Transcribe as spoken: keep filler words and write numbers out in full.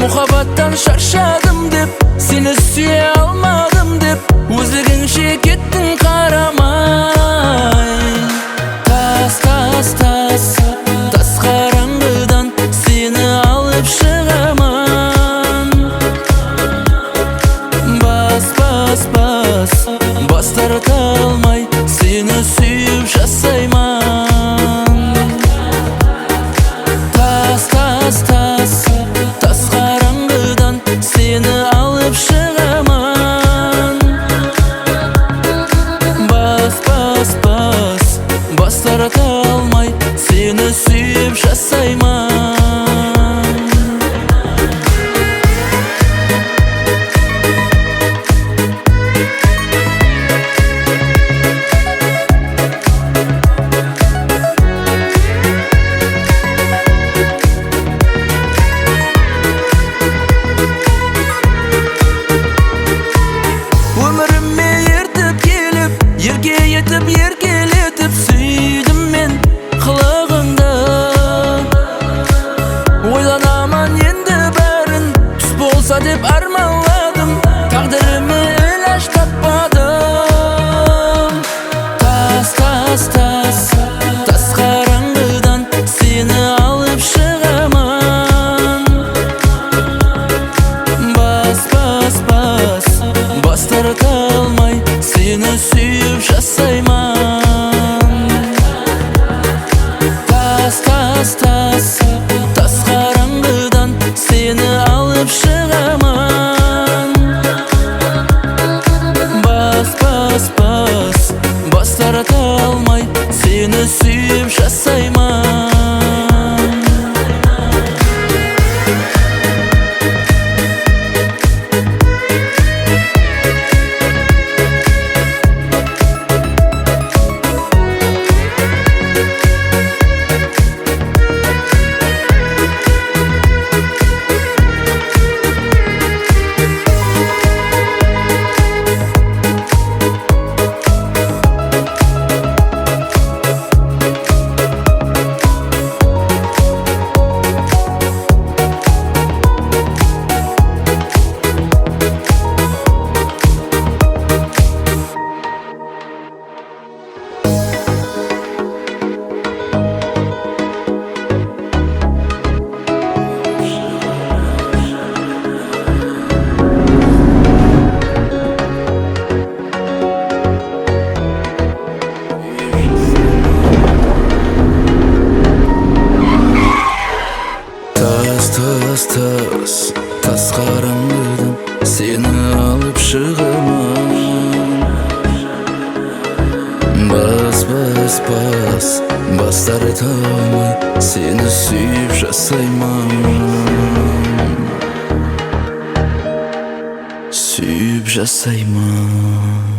Muhabbatdan sharshadim deb, seni suya olmadim deb, o'zligingcha ketding qaramay. Tas, tas, tas, tas qorong'idan seni olib chiqaman. Bas, bas, bas, bas tortolmay, seni suyib yashayman. Tas, tas, tas, tas qorong'idan seni olib chiqaman. Bas, bas, bas, bas tortolmay, seni suyib yashayman. Umrimni eltib kelib, erka etib, erkalatib suydim men qilig'ingda. O'ylanaman endi barin, tus bo'lsa deb armonladim, taqdirimni iloj topmadim. Tas, tas, tas, tas qorong'idan seni olib chiqaman. Bas, bas, bas, bas tortolmay, seni suyib yashayman. Tas, tas, tas, tas qorong'idan seni olib chiqaman. Bas, bas, bas, bas tortolmay, seni suyib yashayman. Tas, tas, tas, tas qorong'idan seni olib chiqaman. Bas, bas, bas, bas tortolmay, seni suyib yashayman. Suyib yashayman.